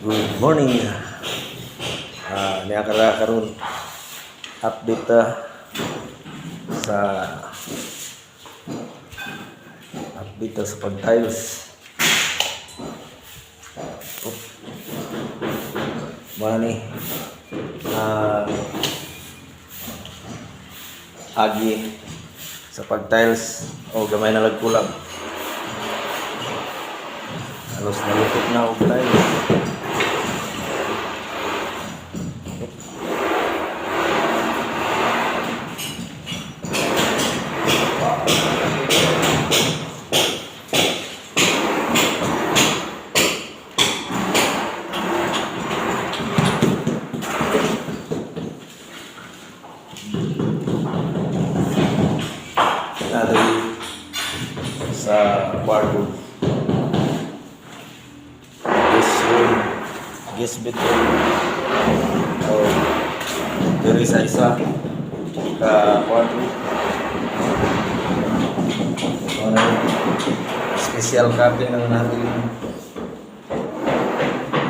Good morning. Niya kara karon update sa update ta sa pag-tiles. Oh. Mao ni agi sa pag-tiles o gamay na lang kulang. Halos nalupit na og tiles. Naa sa kwarto. Guest room, guest bedroom. O diri sa isa ka kwarto. Ano, special copy ng natin.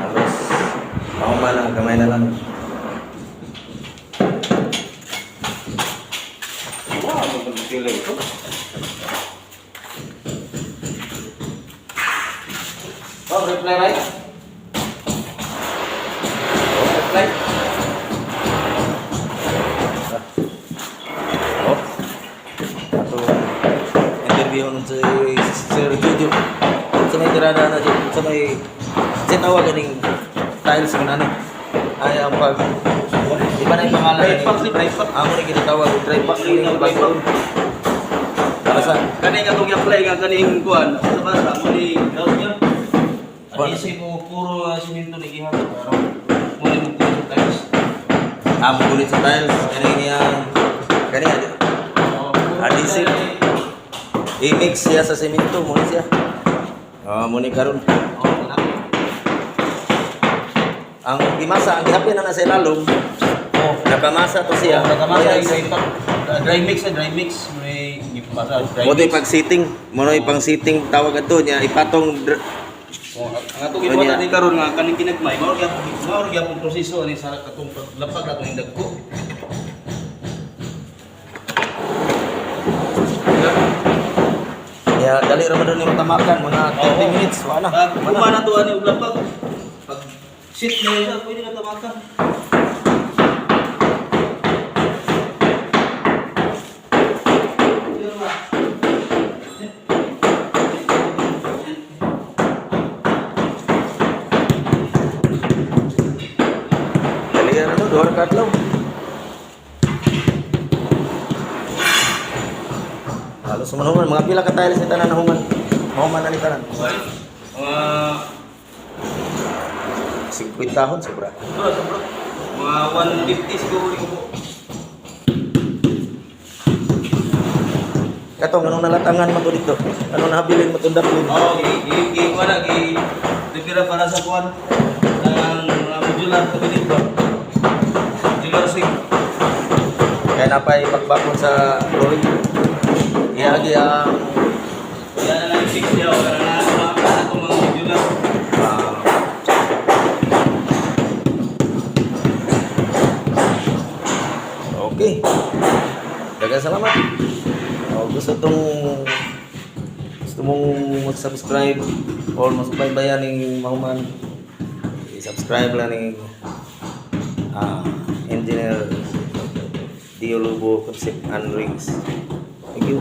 Halos pahuman na, gamay na lang. Wow, maganda ito. Oh, reply right? Oh, reply. Oh. Ato interview nun si Sir Jojo. Sa may tirada na sa may sa tawag ganing tiles mo na ni. Ay ang pag di ba na yung pangalan Dry pack ni dry pack. Amo ni ginatawag og dry pack ni bago. Para sa Kani nga itong i-apply nga kaning kuan sa basa mo ni daw niya. Kuan. Adhesive mo puro simento ni gihatag pero mo ni mo puro sa tiles. Amo gulit sa tiles kani niyang kani Oh, puro Adhesive. I-mix siya sa semento mo ni siya. Ah, mo ni karon. Oh, kana. Ang gimasa, ang gihapin na na sa ilalom. Oh, Nakamasa to siya. oh, nakamasa Yes. yung dry pack. Dry mix na dry mix mo ni gipasa dry Mo mix. pag sitting, mo pang sitting tawag adto niya ipatong Oh, ang atong Ano gibuhat niya? ni karon nga kaning kinagmay mao gyapon proseso ani sa katong paglapag atong dagko. Ya, dali ra man ni matamakan mga 30 Oo. minutes wala. Pag Wala. kumana to ani og lapag. Pag sit na siya, pwede na tamakan. Dali ra no, duha ra ka adlaw. Halos mahuman mga pila ka tiles ni tanan nahuman. Mahuman na ni tanan. Mga 50 hon sobra. sobra, sobra. Mga 150 siguro ni ko. Katong anong nalatangan man to dito? Anong nahabilin mo tong daplin? Oo, gi gi gi wala gi prepare para sa kuan ng mga modular cabinet ba. Modular sink. Kaya napay pagbakon sa flooring. Iagi ang Yan na lang fix niya para na mga atong mga modular. Okay. Daghang salamat. Oh, gusto mong mag-subscribe or masubaybayan ning mahuman, i-subscribe lang ning Engineer Dio Lobo Concept and Rings. Thank you.